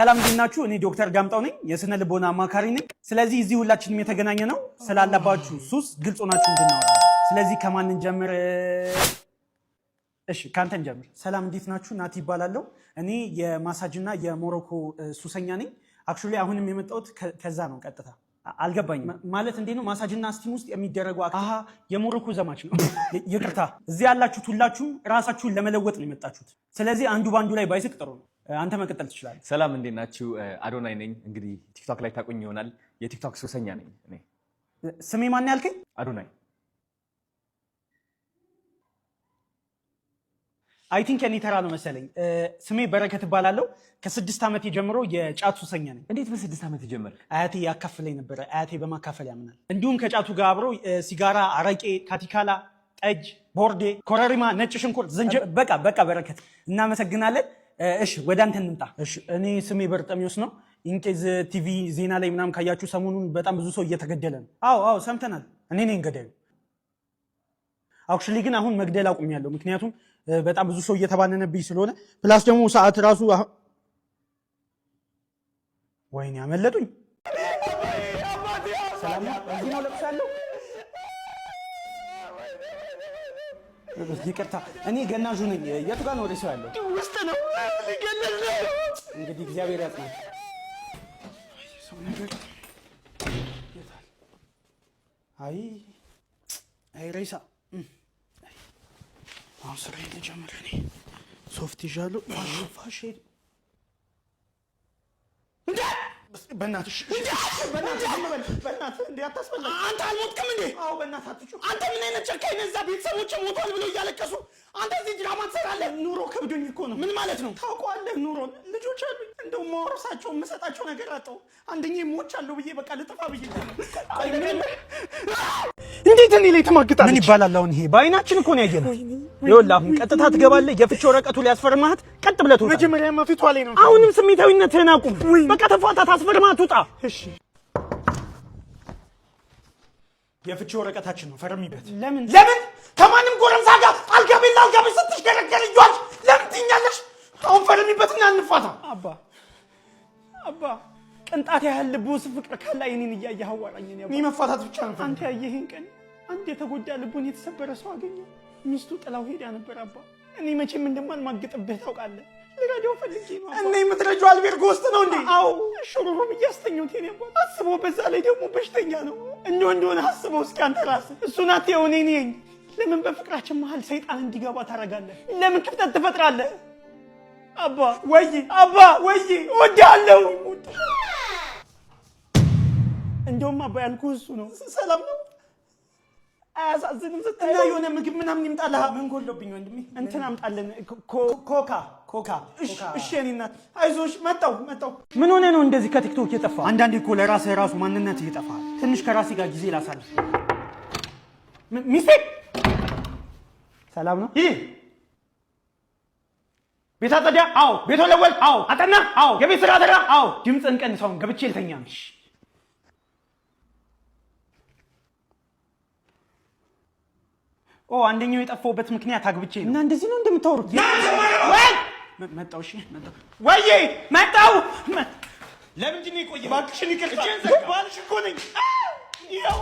ሰላም እንዴት ናችሁ? እኔ ዶክተር ዳምጣው ነኝ፣ የስነ ልቦና አማካሪ ነኝ። ስለዚህ እዚህ ሁላችንም የተገናኘ ነው ስላለባችሁ ሱስ ግልጽ ሆናችሁ እንድናወራ ነው። ስለዚህ ከማን እንጀምር? እሺ፣ ከአንተ እንጀምር። ሰላም እንዴት ናችሁ? ናቲ እባላለሁ። እኔ የማሳጅና የሞሮኮ ሱሰኛ ነኝ። Actually አሁንም የመጣሁት ከዛ ነው። ቀጥታ አልገባኝም። ማለት እንዴት ነው ማሳጅና steam ውስጥ የሚደረጉ? አሀ፣ የሞሮኮ ዘማች ነው። ይቅርታ። እዚህ ያላችሁት ሁላችሁም ራሳችሁን ለመለወጥ ነው የመጣችሁት። ስለዚህ አንዱ በአንዱ ላይ ባይስቅ ጥሩ ነው። አንተ መቀጠል ትችላለህ። ሰላም፣ እንዴት ናችሁ? አዶናይ ነኝ። እንግዲህ ቲክቶክ ላይ ታውቁኝ ይሆናል። የቲክቶክ ሱሰኛ ነኝ እኔ። ስሜ ማን ያልከኝ? አዶናይ። I think የኔ ተራ ነው መሰለኝ። ስሜ በረከት እባላለሁ። ከ6 ዓመቴ ጀምሮ የጫት ሱሰኛ ነኝ። እንዴት በ6 ዓመት ጀመርክ? አያቴ ያካፍለኝ ነበረ። አያቴ በማካፈል ያምናል። እንዲሁም ከጫቱ ጋር አብሮ ሲጋራ፣ አረቄ፣ ካቲካላ፣ ጠጅ፣ ቦርዴ፣ ኮረሪማ፣ ነጭ ሽንኩርት፣ ዝንጅብል። በቃ በቃ በረከት፣ እናመሰግናለን። እሺ፣ ወደ አንተ እንምጣ። እሺ፣ እኔ ስሜ በርጠሚዎስ ነው። In case ቲቪ ዜና ላይ ምናምን ካያችሁ ሰሞኑን በጣም ብዙ ሰው እየተገደለ ነው። አዎ አዎ፣ ሰምተናል። እኔ ነኝ ገዳዩ። Actually ግን አሁን መግደል አቁሜያለሁ። ምክንያቱም በጣም ብዙ ሰው እየተባነነብኝ ስለሆነ፣ plus ደግሞ ሰዓት ራሱ ወይኔ አመለጡኝ። ሰላም ነው? እዚህ ነው ለቅሶ ያለው? ይቅርታ፣ እኔ ገናዡ ነኝ። የቱ ጋር ነው ሬሳው ያለው? ውስጥ ነው። እንግዲህ እግዚአብሔር ያጽናል። ሰው ነገር የታል? አይ አይ ሬሳ። አሁን ስራዬን ልጀምር። እኔ ሶፍት ይዣለሁ። ፋሽ እንዴ! በእናትሽ በእናትህ ዝም በል። በእናትህ እንዴ፣ አታስበላኝ። አንተ አልሞትክም እንዴ? አዎ፣ በእናትህ አትጩህ። አንተ ምን አይነት ጨካኝ ነህ? እዛ ቤተሰቦች ሞቷል ብለው እያለቀሱ አንተ እዚህ ድራማ ትሰራለህ። ኑሮ ከብዶኝ እኮ ነው። ምን ማለት ነው? ታውቀዋለህ ኑሮን። ልጆች አሉኝ። እንደው ማወርሳቸው የምሰጣቸው ነገር አጣሁ። አንደኛ ሞቻለሁ ብዬ በቃ ልጥፋ ብዬ እኮ ነው። ቆይ እንዴት እኔ ላይ ትማግጣለች? ምን ይባላል አሁን? ይሄ በአይናችን እኮ ነው ያየነው። ይኸውልህ፣ አሁን ቀጥታ ትገባለህ። የፍቺ ወረቀቱ ሊያስፈርማት ቀጥ ብለህ ትወጣለህ። መጀመሪያማ ፊቷ ላይ ነው። አሁንም ስሜታዊነትህን አቁም። በቃ ተፋታት፣ አስፈርማት፣ ውጣ። እሺ። የፍቺ ወረቀታችን ነው፣ ፈርሚበት። ለምን? ለምን ከማንም ጎረምሳ ጋር አልጋ ቤት ለአልጋ ቤት ስትሽከረከር እያልሽ ለምን ትይኛለሽ? አሁን ፈርሚበትና እንፋታ። አባ፣ አባ፣ ቅንጣት ያህል ልብ ውስጥ ፍቅር ካለ አይኔን እያየህ አዋራኝ። እኔ አባ። እኔ መፋታት ብቻ ነው። አንተ ያየህን ቀን አንድ የተጎዳ ልቡን የተሰበረ ሰው አገኘ። ሚስቱ ጥላው ሄዳ ነበር። አባ፣ እኔ መቼም እንደማልማግጥብህ ታውቃለህ። ልረዳው ፈልጌ ነው አባ። እና የምትረጂው አልቤርጎ ውስጥ ነው እንዴ? አዎ፣ ሹሩሩ ብዬ አስተኛሁት የኔ አባት። አስበው፣ በዛ ላይ ደግሞ በሽተኛ ነው። እንደው እንደሆነ አስበው እስኪ አንተ ራስህ። እሱ ናት የሆነ እኔ ነኝ። ለምን በፍቅራችን መሀል ሰይጣን እንዲገባ ታደርጋለህ? ለምን ክፍተት ትፈጥራለህ? አባ። ወይ። አባ። ወይ፣ እወድሃለሁ። እንደውም አባ ያልኩህ እሱ ነው። ሰላም ነው? አያሳዝንም እና ስታየው? የሆነ ምግብ ምናምን ይምጣልህ። ምን ጎሎብኝ ወንድሜ? እንትን አምጣልን፣ ኮካ ኮካ። እሺ እሺ፣ የኔ እናት አይዞሽ፣ መጣሁ መጣሁ። ምን ሆነ ነው እንደዚህ ከቲክቶክ የጠፋ? አንዳንዴ እኮ ለራስህ ራሱ ማንነትህ ይጠፋል። ትንሽ ከራሴ ጋር ጊዜ ላሳልፍ። ሚስቴ፣ ሰላም ነው? ይህ ቤት አጸዳ? አዎ። ቤት ወለወል? አዎ። አጠና? አዎ። የቤት ስራ ሰራ? አዎ። ድምፅን ቀንሰውን ገብቼ ልተኛ ነው። ኦ፣ አንደኛው የጠፋሁበት ምክንያት አግብቼ ነው። እና እንደዚህ ነው እንደምታወሩት? ወይ መጣሁ። እሺ መጣሁ። ወይ መጣሁ። ለምንድን ነው የቆየኸው? እባክሽን ይቅርታ። እጄን ዘጋ። ባልሽ እኮ ነኝ። ይኸው።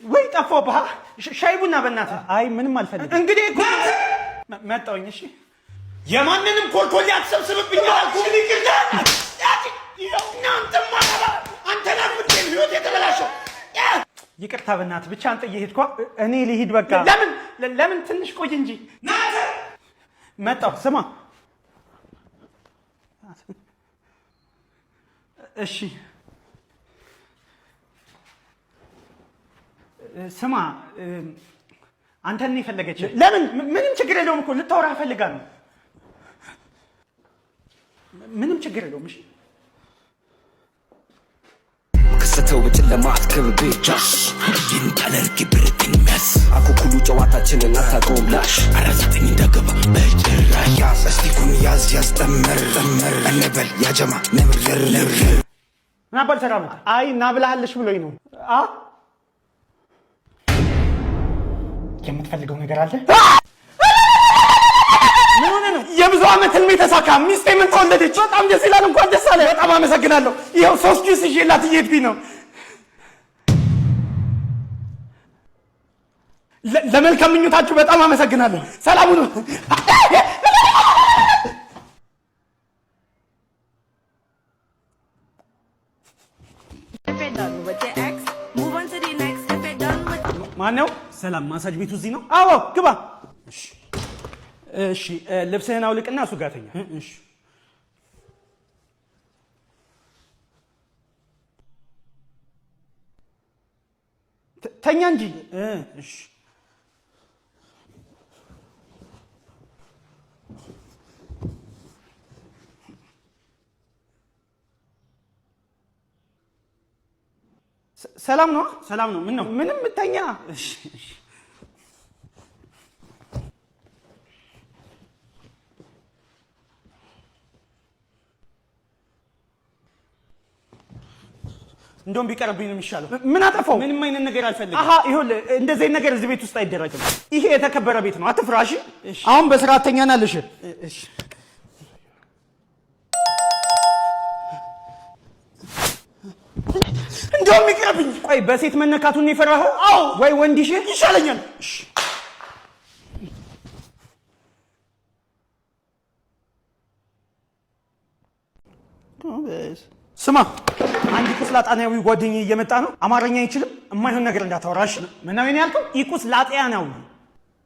ወይ ጠፋሁብህ። ሻይ ቡና በእናትህ። አይ፣ ምንም አልፈልግም። እንግዲህ እኮ መጣሁኝ። እሺ። የማንንም ኮልኮሌ አትሰብስብብኝ አላልኩም? ይቅርታ። እናንተ ማረባ አንተን አግብቼ ነው ህይወት የተበላሸው። ይቅርታ በእናትህ፣ ብቻ አንተ እየሄድኳ እኔ ልሂድ በቃ። ለምን? ለምን ትንሽ ቆይ እንጂ። መጣሁ። ስማ፣ እሺ ስማ፣ አንተን ነው የፈለገች። ለምን? ምንም ችግር የለውም እኮ፣ ልታወራህ ፈልጋ ነው። ምንም ችግር የለውም። እሺ። ከሰተው በጨለማ አትከብቤ ጃሽ ይንጠለርግ ብርቅን ሚያስ አኩኩሉ ጨዋታችንን አታውቀውም ላሽ 49 እንዳገባ በጭራሽ ያዝ እስቲኩን ያዝ ያዝ ጠመር ጠመር እንበል ያጀማ ነብር ነብር። ምን አባል ሰራ መጣ? አይ፣ ና ብላሃለሽ ብሎኝ ነው። አ የምትፈልገው ነገር አለ? ዓመት ህልሜ ተሳካ። ሚስቴ ምን ተወለደች። በጣም ደስ ይላል። እንኳን ደስ አለ። በጣም አመሰግናለሁ። ይኸው 3 ጁስ ይዤላት እየሄድኩኝ ነው። ለመልካም ምኞታችሁ በጣም አመሰግናለሁ። ሰላም ሁኑ። If you're done with your ex, move on to the next. If you're done with ማነው? ሰላም፣ ማሳጅ ቤቱ እዚህ ነው? አዎ፣ ግባ። እሺ፣ ልብስህን አውልቅና እሱ ጋር ተኛ። እሺ። ተኛ እንጂ። እሺ። ሰላም ነው? ሰላም ነው። ምን ነው? ምንም፣ ተኛ። እሺ፣ እሺ። እንደውም ቢቀርብኝ ነው የሚሻለው። ምን አጠፋው? ምንም አይነት ነገር አልፈልግም። አሃ፣ ይኸውልህ፣ እንደዚህ አይነት ነገር እዚህ ቤት ውስጥ አይደረግም። ይሄ የተከበረ ቤት ነው። አትፍራ። እሺ? አሁን በስርዓት ተኛና ልሽ። እሺ። እንደውም ይቅርብኝ። ቆይ፣ በሴት መነካቱን የፈራኸው? አዎ። ወይ ወንድ ይሻለኛል። እሺ። ስማ፣ አንድ ቁስላጣናዊ ጓደኛዬ እየመጣ ነው። አማርኛ አይችልም። የማይሆን ነገር እንዳታወራሽ። ምነው የኔ ያልከው? ኢቁስላጤያናዊ።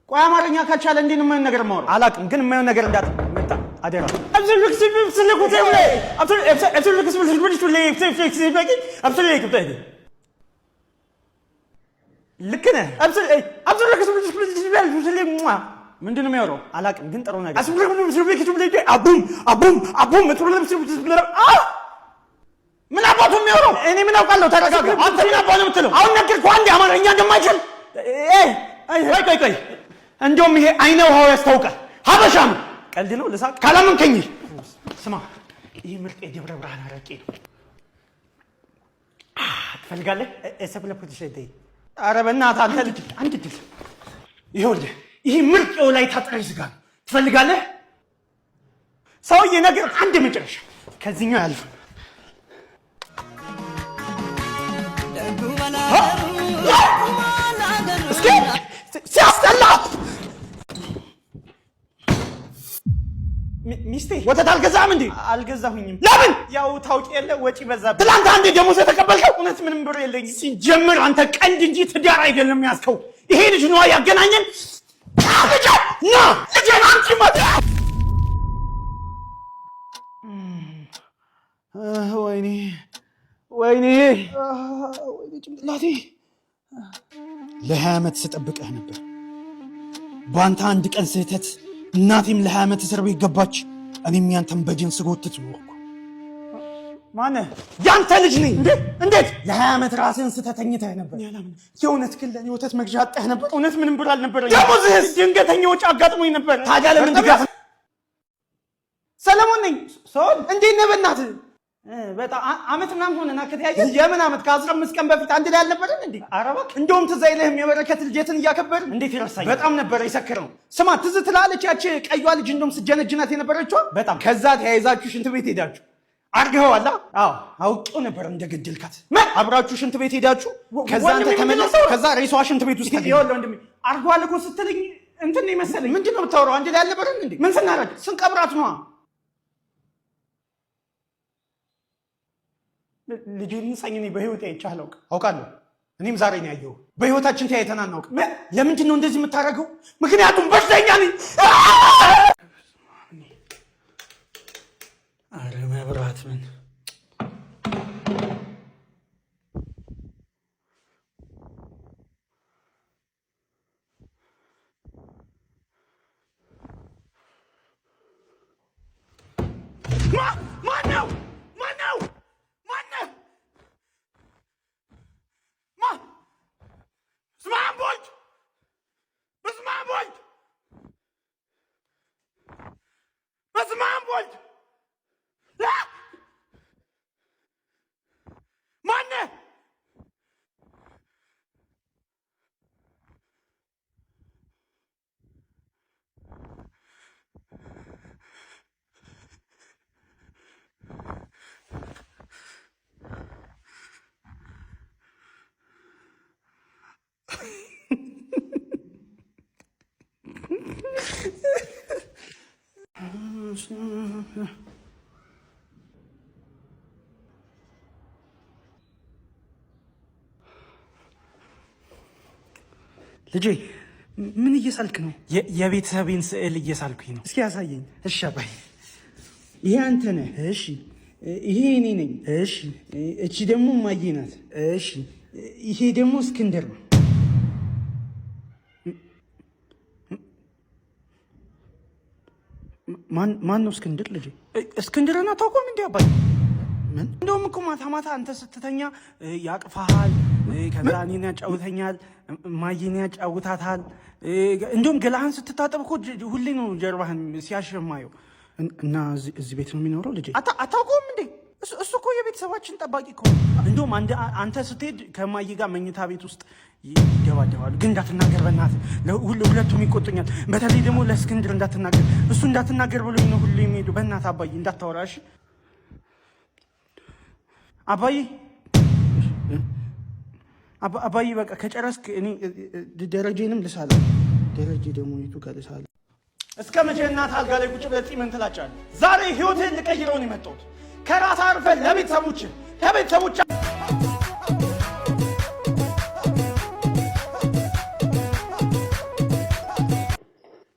ቆይ፣ አማርኛ ካልቻለ እንዴት ነው የማይሆን ነገር የማወራው? አላውቅም፣ ግን የማይሆን ነገር እንዳት መጣ አደራ። ልክ ነህ። ምንድን ነው የሚያወራው? አላውቅም፣ ግን ጥሩ ነገር። አቡም አቡም አቡም። ምን አባቱ የሚያወራው? እኔ ምን አውቃለሁ? ተረጋጋ። አንተ ምን አባቱ ነው የምትለው? አሁን ነገርኩህ አንዴ አማርኛ እንደማይችል። ቆይ ቆይ ቆይ፣ እንደውም ይሄ አይነ ውሃው ያስታውቃል። ሀበሻ ነው። ቀልድ ነው። ልሳቅ። ካላመንከኝ ስማ፣ ይህ ምርጥ የደብረ ብርሃን አረቄ ነው። ትፈልጋለህ? ኧረ በእናትህ አንተ ልጅ፣ አንድ ድል። ይኸውልህ፣ ይህ ምርጥ የወላይታ ጥሬ ስጋ ነው። ትፈልጋለህ? ሰውዬ ነገር አንድ መጨረሻ ከዚህኛው አያልፍም። እስኪ ሲያስጠላ። ሚስቴ፣ ወተት አልገዛም እንዴ? አልገዛሁኝም። ለምን? ያው ታውቂ የለ፣ ወጪ በዛብኝ። ትላንት አንዴ ደሞዝ የተቀበልከው? እውነት ምንም ብር የለኝም። ሲጀምር አንተ ቀንድ እንጂ ትዳር አይደለም ያዝከው። ይሄ ልጅ ነዋ ያገናኘን። ልጄ ና፣ ልጄን አንቺ መጣ። ወይኔ ወይኔ ወይኔ ጭንቅላቴ። ለ20 ዓመት ስጠብቅህ ነበር። በአንተ አንድ ቀን ስህተት እናቴም ለ20 ዓመት እስር ቤት ገባች። እኔም ያንተን በጅን ስጎትት ኖርኩ። ማነህ? ያንተ ልጅ ነኝ። እንዴ? እንዴት? ለ20 ዓመት ራስህን ስተህ ተኝተህ ነበር። የእውነት ግን ለእኔ ወተት መግዣ አጥተህ ነበር። እውነት ምንም ብር አልነበረኝም። ደሞዝህስ? ድንገተኛ ወጪ አጋጥሞኝ ነበር። ታዲያ ለምን ድጋፍ? ሰለሞን ነኝ። ሰው እንዴት ነህ? በእናትህ በጣም ዓመት ምናምን ሆነና ከተያየን። የምን ዓመት? ከ15 ቀን በፊት አንድ ላይ አልነበረን እንዴ? ኧረ እባክህ፣ እንደውም ትዝ አይልህም የበረከት ልጀትን እያከበርን? እንዴት ይረሳኛል? በጣም ነበረ የሰከረው። ስማ፣ ትዝ ትላለች ያቺ ቀዩዋ ልጅ እንደውም ስጀነጅናት የነበረችዋ? በጣም። ከዛ ተያይዛችሁ ሽንት ቤት ሄዳችሁ አርገኸዋል? አዎ፣ አውቄው ነበር እንደገደልካት። ምን? አብራችሁ ሽንት ቤት ሄዳችሁ ከዛ አንተ ተመለስ፣ ከዛ ሬሷ ሽንት ቤት ውስጥ ተገኘ። ይኸውልህ ወንድሜ፣ አርገዋል እኮ ስትለኝ እንትን ነው የመሰለኝ። ምንድን ነው የምታወራው? አንድ ላይ አልነበረን እንዴ? ምን ስናደርግ? ስንቀብራት ነዋ። ልጄን ንሳኝ። እኔ በህይወቴ አይቼ አላውቅም። አውቃለሁ። እኔም ዛሬ ነው ያየሁት። በህይወታችን ተያይተን አናውቅም። ምን? ለምንድን ነው እንደዚህ የምታደርገው? ምክንያቱም በሽተኛ ነኝ። አረ መብራት ምን። ማነው? ማነው? ማነው? ማ በስመ አብ ወልድ፣ በስመ አብ ወልድ። ልጄ ምን እየሳልክ ነው? የቤተሰቤን ስዕል እየሳልኩኝ ነው። እስኪ ያሳየኝ። እሺ አባዬ። ይሄ አንተ ነህ። እሺ። ይሄ እኔ ነኝ። እሺ። እቺ ደግሞ እማዬ ናት። እሺ። ይሄ ደግሞ እስክንድር ነው። ማን ነው እስክንድር? ልጄ እስክንድርን አታውቀውም እንዴ አባዬ? ምን? እንደውም እኮ ማታ ማታ አንተ ስትተኛ ያቅፋሃል፣ ከዛ እኔን ያጫውተኛል፣ እማዬን ያጫውታታል። እንደውም ገላህን ስትታጠብ እኮ ሁሌ ነው ጀርባህን ሲያሸማየው። እና እዚህ ቤት ነው የሚኖረው ልጄ? አታውቀውም እንዴ? እሱ እኮ የቤተሰባችን ጠባቂ እኮ ነው። እንደውም አንተ ስትሄድ ከእማዬ ጋር መኝታ ቤት ውስጥ ይደባደባሉ። ግን እንዳትናገር በእናትህ፣ ሁለቱም ይቆጡኛል። በተለይ ደግሞ ለእስክንድር እንዳትናገር፣ እሱ እንዳትናገር ብሎኝ ነው ሁሉ የሚሄዱ። በእናትህ አባዬ እንዳታወራ እሺ? አባዬ አባዬ በቃ ከጨረስክ እኔ ደረጀንም ልሳለ። ደረጀ ደግሞ የቱ ጋር ልሳለ? እስከ መቼ እናት አልጋ ላይ ቁጭ ብለህ ጢምህን ትላጫለህ? ዛሬ ህይወትህን ልቀይረው ነው የመጣሁት። ከራስህ አርፈህ ለቤተሰቦችህ ከቤተሰቦች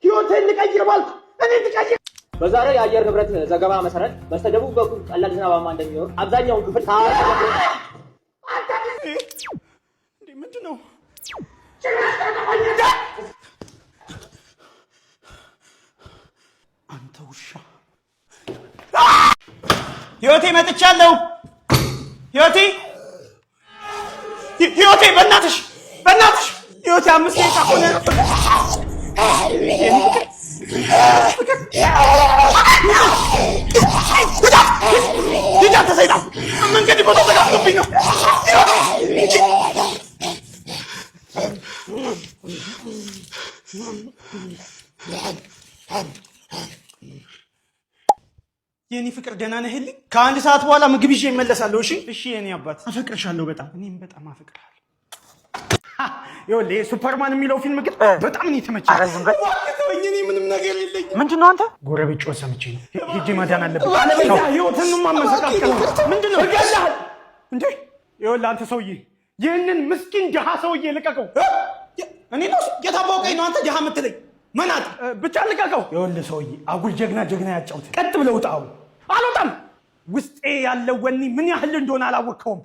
ህይወትህን ልቀይር ባልኩ እኔ ልቀይር። በዛሬው የአየር ንብረት ዘገባ መሰረት በስተደቡብ በኩል ቀላል ዝናባማ እንደሚኖር አብዛኛውን ክፍል ምንድን ነው? አንተ ውሻ! ህይወቴ መጥቻለሁ። ህይወቴ ህይወቴ፣ በእናትሽ በእናትሽ ህይወቴ፣ 5 ደቂቃ ሆነ። ሂድ አንተ ሰይጣን! መንገድ ቦታ ተዘጋግቶብኝ ነው። የኔ ፍቅር ደህና ነህልኝ? ከአንድ ሰዓት በኋላ ምግብ ይዤ እመለሳለሁ። እሺ እሺ። የኔ አባት አፈቅርሻለሁ በጣም። እኔም በጣም አፈቅርሃለሁ። ይኸውልህ ይሄ ሱፐርማን የሚለው ፊልም ግን በጣም ነው የተመቸኝ። ተወኝ፣ እኔ ምንም ነገር የለኝም። ምንድን ነው አንተ? ጎረቤት ጮህ ሰምቼ ነው። ሂጄ ማዳን አለብኝ። አለበለዚያ ህይወትን ማመሰቃቀል ነው። ምንድን ነው እገልሃለሁ እንዴ? ይኸውልህ አንተ ሰውዬ ይህንን ምስኪን ድሃ ሰውዬ ልቀቀው። እኔ ነው የታወቀኝ ነው አንተ ድሃ የምትለኝ መናጥ ብቻ ልቀቀው። ይኸውልህ ሰውዬ አጉል ጀግና ጀግና ያጫውት። ቀጥ ብለህ ውጣ። አሁን አልወጣም። ውስጤ ያለው ወኔ ምን ያህል እንደሆነ አላወቅከውም።